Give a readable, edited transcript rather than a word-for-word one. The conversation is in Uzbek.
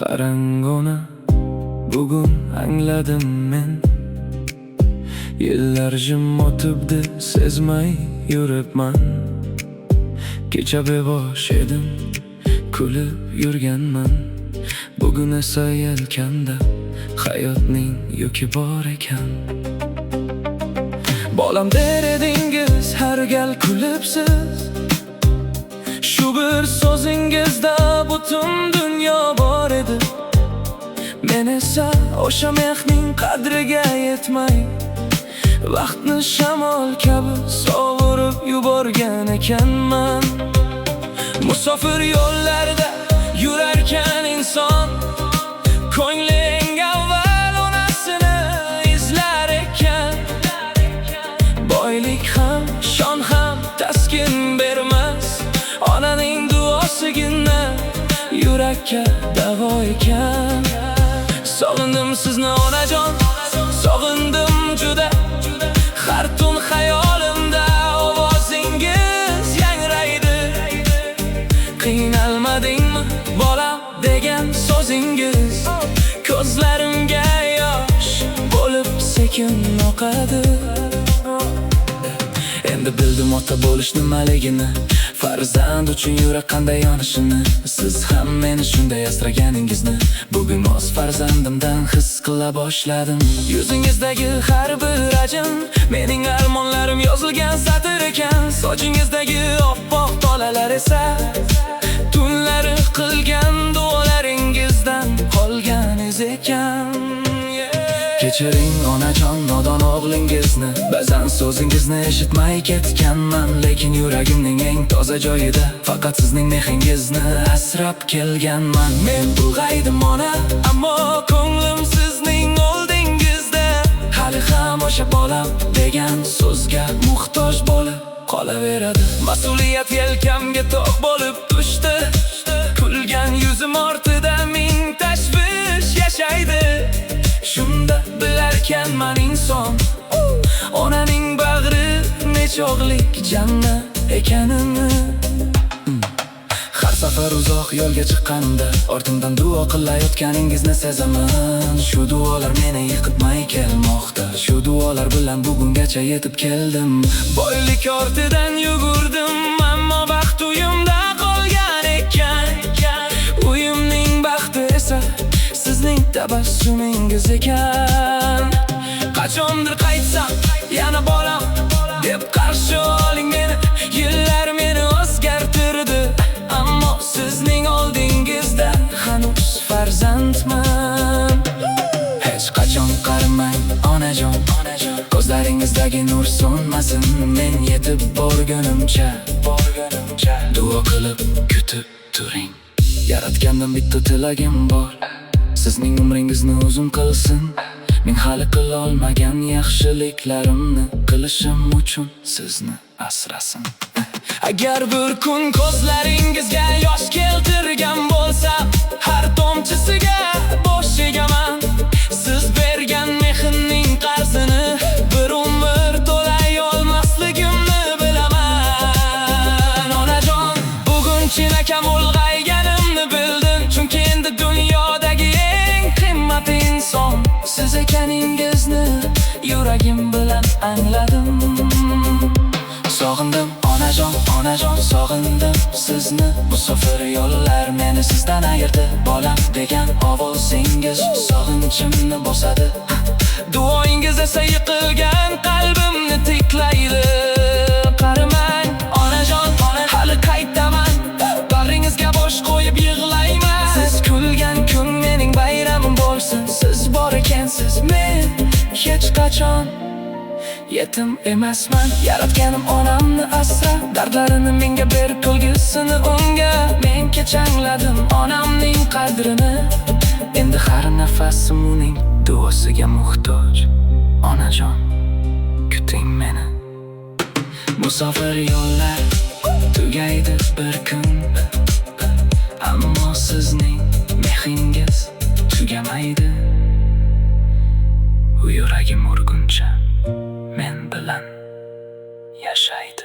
Qarang, ona, bugun angladim men. Yillar jim o'tibdi, sezmay yuribman. Kecha bebosh edim, kulib yurganman. Bugun esa yelkamda hayotning yuki bor ekan. Bolam der edingiz har gal kulibsiz. Shu bir so'zingizda butun dunyo bor edi. Men esa o'sha mehrning qadriga yetmay, vaqtni shamol kabi sovurib yuborgan ekanman. Musofir yo'llarda yurarkan inson, ko'ngli eng avval onasini izlar ekan. Boylik ham, shon ham taskin bermas, onaning duosigina yurakka davo ekan. Sog'indim sizni, onajon, sog'indim juda. Har tun xayolimda ovozingiz yangraydi. "Qiynalmadingmi, bolam?" degan so'zingiz ko'zlarimga yosh bo'lib sekin oqadi. Endi bildim ota bo'lish nimaligini, farzand uchun yurak qanday yonishini. Siz ham meni shunday asraganingizni bugun o'z farzandimdan his qila boshladim. Yuzingizdagi har bir ajin mening armonlarim yozilgan satr ekan. Sochingizdagi oppoq tolalar esa tunlari qilgan duolaringizdan qolgan iz ekan. Kechiring, onajon, nodon o'g'lingizni. Ba'zan so'zingizni eshitmay ketganman, lekin yuragimning eng toza joyida faqat sizning mehringizni asrab kelganman. Men ulg'aydim, ona, ammo ko'nglim sizning oldingizda hali ham o'sha "bolam" degan so'zga muhtoj bo'lib qolaveradi. Mas'uliyat yelkamga tog' bo'lib tushdi. Kulgan yuzim ortida ming tashvish yashaydi. Shunda bilarkanman inson onaning bag'ri nechog'lik jannat ekanini. Har safar uzoq yo'lga chiqqanimda ortimdan duo qilayotganingizni sezaman. Shu duolar meni yiqitmay kelmoqda. Shu duolar bilan bugungacha yetib keldim. Boylik ortidan yugurdim, ammo baxt uyimda qolgan ekan. Uyimning baxti esa sizning tabassumingiz ekan. Qachondir qaytsam yana, "Bolam" deb qarshi oling meni. Yillar meni o'zgartirdi, ammo sizning oldingizda hanuz farzandman. Hech qachon qarimang, onajon. Ko'zlaringizdagi nur so'nmasin. Men yetib borgunimcha duo qilib kutib turing. Yaratgandan bitta tilagim bor: sizning umringizni uzun qilsin. Men hali qilolmagan yaxshiliklarimni qilishim uchun sizni asrasin. Agar bir kun ko'zlaringizga yosh keltirgan bo'lsam, har tomchisiga bosh egaman. Siz bergan mehrning qarzini bir umr to'lay olmasligimni bilaman. Onajon, bugun chinakam ulg'ayganimni bildim, chunki endi dunyodagi eng qimmat inson siz ekaningizni yuragim bilan angladim. Sog'indim, onajon, onajon, sog'indim sizni. Musofir yo'llar meni sizdan ayirdi. "Bolam" degan ovozingiz sog'inchimni bosadi. Duoingiz esa yiqilgan qalbimni tiklaydi. Qarimang, onajon, hali qaytaman. Bag'ringizga bosh qo'yib yig'layman. Siz kulgan kun mening bayramim bo'lsin. Siz bor ekansiz, men hech qachon yetim emasman. Yaratganim onamni asra, dardlarini menga berib, kulgisini unga. Men kech angladim onamning qadrini. Endi har nafasim uning duosiga muhtoj. Onajon, kuting meni. Musofir yo'llar tugaydi bir kun, ammo sizning mehringiz tugamaydi. Yuragim urguncha men bilan yashaydi.